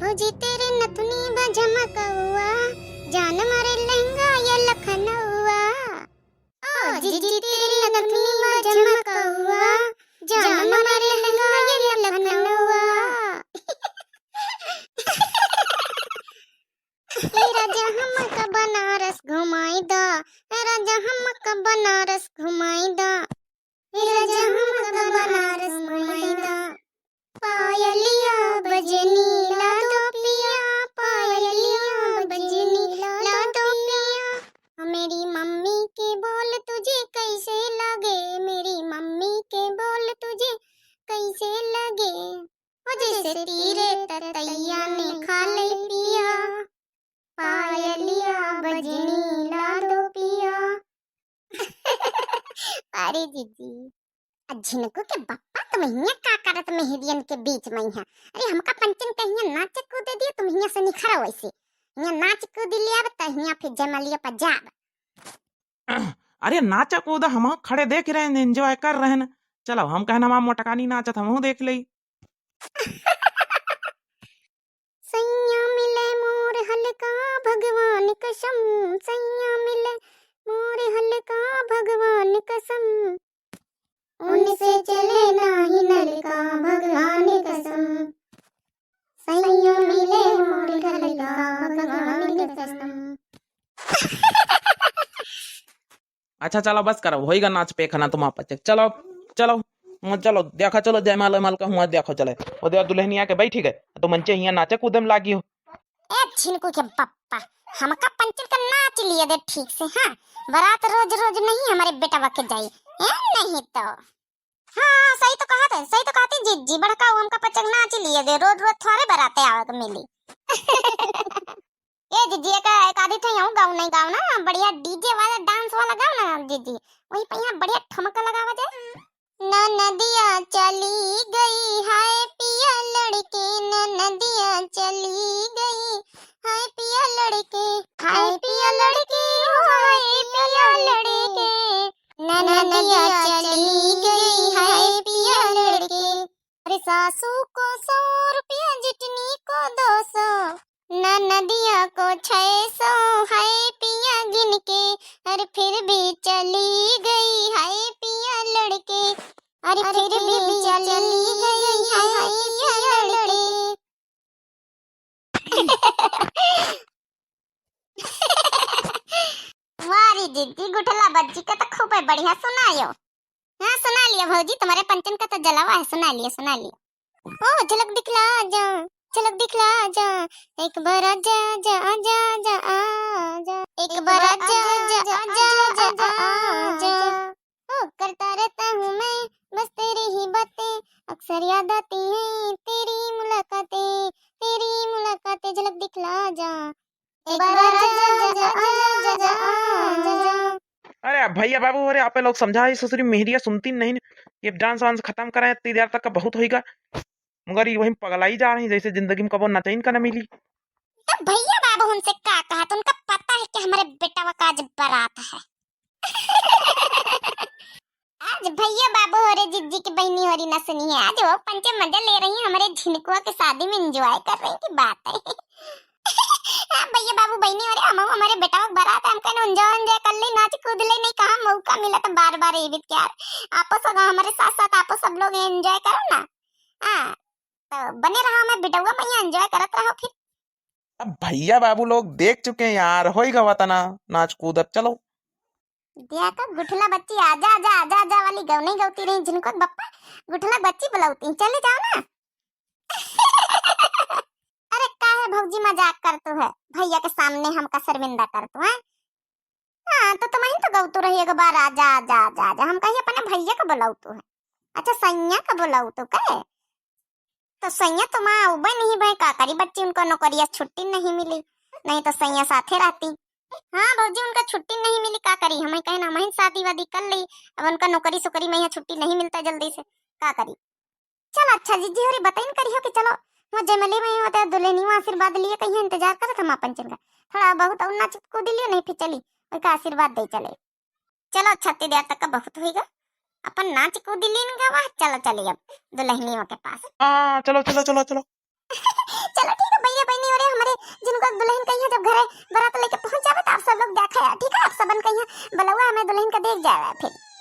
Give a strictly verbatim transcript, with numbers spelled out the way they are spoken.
ओ जी तेरे नथुनी बा झमकउआ, जान मारे लहंगा ये लखनउआ। ओ जी जी तेरे नथुनी बा झमकउआ, जान मारे लहंगा ये लखनउआ। ए राजा हमका बनारस घुमाई दा, ए राजा हमका बनारस घुमाई दा, ए राजा हमका बनारस घुमाई दा। पायलिया बजनी ला दो पिया, पायलिया बजनी ला दो पिया। मेरी मम्मी के बोल तुझे कैसे लगे, मेरी मम्मी के बोल तुझे कैसे लगे। ओ जैसे तीरे ततैया ने खा ले पिया, पायलिया बजनी ला दो पिया। अरे जीजी, आ झिनकू के बप्पा, तुम हियां का करत मेहरियन के बीच में है? अरे हमका पंचन के हियां नाच कूदे दिए, तुम हियां से निखरो वैसे। हियां नाच कूद लिया, त हियां फिर जयमलिया पर जाब। अरे नाच कूद, हम खड़े देख रहे हैं, एंजॉय कर रहे हैं। चलो, हम कहना वहाँ मोटकानी नाचत, हमहू देख लेई। सैया मिले मोर हल्का भगवान कसम, सैया मिले मोर हल्का भगवान कसम, उनसे चले नाही नलका भगवान कसम, सैया मिले मोर हल्का भगवान कसम। अच्छा चलो बस करो, होइगा नाच पेखना तुम आप। चलो, चलो, हाँ, चलो देखा, चलो जयमाल वयमाल का हुआ देखो, चले वो दे दुल्हनिया के बैठी गए, तो मंचे हियां नाचे कूदे में लागी हो। ए झिनकू के बप्पा, हमका पंचन का नाच लिए दे ठीक से, हाँ, बारात रोज रोज नहीं हमारे बेटवा के जाई, ए नहीं तो। हाँ, सही तो कहत है, सही तो कहत है जीजी, बड़का हमका पंचन नाच लिए दे, रोज रोज थोड़े बाराते आवे के मिली। ए जीजी, एक, एक आधी ठे यूं गाओ, नहीं गाओ ना, बढ़िया डीजे वाला डांस वाला गाओ ना जीजी, वही पे यहाँ बढ़िया ठुमका लगावा जाए। ननदिया चली गई हाय पिया लड़के, ननदिया चली गई हाय पिया लड़के, हाय पिया लड़के, ओ हाय पिया लड़के। ननदिया चली गई हाय पिया लड़के। अरे सासू को सौ रुपया, जितनी को दो सौ, ननदिया को छह सौ है पिया गिन के, अरे फिर भी चली गई है पिया लड़के, अरे फिर भी चली गई है पिया लड़के। वाह रे दीदी, गुठला बच्ची का तो खूब है, बढ़िया सुनायो। हाँ, सुना लिया भौजी, तुम्हारे पंचन का तो जलवा है, सुना लिया, सुना लिया। ओ झलक दिखला जा, झलक दिखला जा, एक बार आजा, आजा, आजा, आजा, आजा। एक बार आजा, आजा, आजा, आजा, आजा। ओ करता रहता हूँ मैं बस तेरी ही बातें, अक्सर याद आती हैं तेरी मुलाकातें, तेरी मुलाकातें। झलक दिखला जा, एक बार आजा, आजा, आजा, आजा, आजा। अरे भैया बाबू, अरे आपे लोग समझाई ससुरी मेहरिया सुनती नहीं। ये डांस वांस खतम करें, इतनी देर तक का बहुत होइगा। मगर ये वहीं पगलाई जा रही, जैसे जिंदगी में कबो नचइन का न मिली। तो भैया बाबू उनसे का कहा, तो उनका पता है कि हमारे बेटवा का आज बारात है। आज भैया बाबू होरे जिज्जी की बहिनी होरी नसनी है, आज वो पंचे मजा ले रही हैं, हमारे झिनकुआ के शादी में एंजॉय कर रही की बात है। हाँ, भैया बाबू बहिनी होरे, हम हमारे बेटवा के बारात है, हम कहने एंजॉय एंजॉय कर ले, नाच कूद ले, नहीं कहाँ मौका मिला तो बार बार ये भी यार। आपो सब हमारे साथ साथ आपो सब लोग एंजॉय करो ना। हाँ, तो बने रहा हमें बेटवा में, एंजॉय करत रहो फिर। अब भैया बाबू लोग देख चुके हैं यार, होइगा वतना नाच कूद, अब चलो। देखा गुठला बच्ची आजा आजा आजा आजा वाली गौनई गौती रही, झिनकुआ के बप्पा गुठला बच्ची बुलावती, चले जाओ ना। अरे काहे भौजी मजाक करतू है, भैया के सामने हमका शर्मिंदा करतू है। हाँ तो तुम ही तो गौतू रही एक बार आजा आजा आजा आजा, हम कही अपने भैया का बुलावतू है। अच्छा सैया का बुलावतू के? तो सैया तो माँ उबे नहीं भय, का करी बच्ची, उनका नौकरिया छुट्टी नहीं मिली, नहीं तो सैया साथे रहती। हाँ भौजी, उनका छुट्टी नहीं मिली, का करी, हमें कहना, हमें शादी वादी कर ली, अब उनका नौकरी सोकरी में यहाँ छुट्टी नहीं मिलता जल्दी से, का करी। चल अच्छा जीजी होरी बताइन करियो कि चलो, वो जयमली में होते दुल्हनी में आशीर्वाद लिए कहीं इंतजार करत हम अपन चल का, थोड़ा बहुत और नाच कूद लियो, नहीं फिर चली, उनका आशीर्वाद दे चले। चलो, छत्ती देर तक का बहुत होइगा। अपन नाच कूद लीन गवा, चलो, चली अब दुल्हनियों के पास। हाँ, चलो, चलो, चलो, चलो। चलो, ठीक है भैया। बलौआ हमें दुल्हन का देख जावे फिर।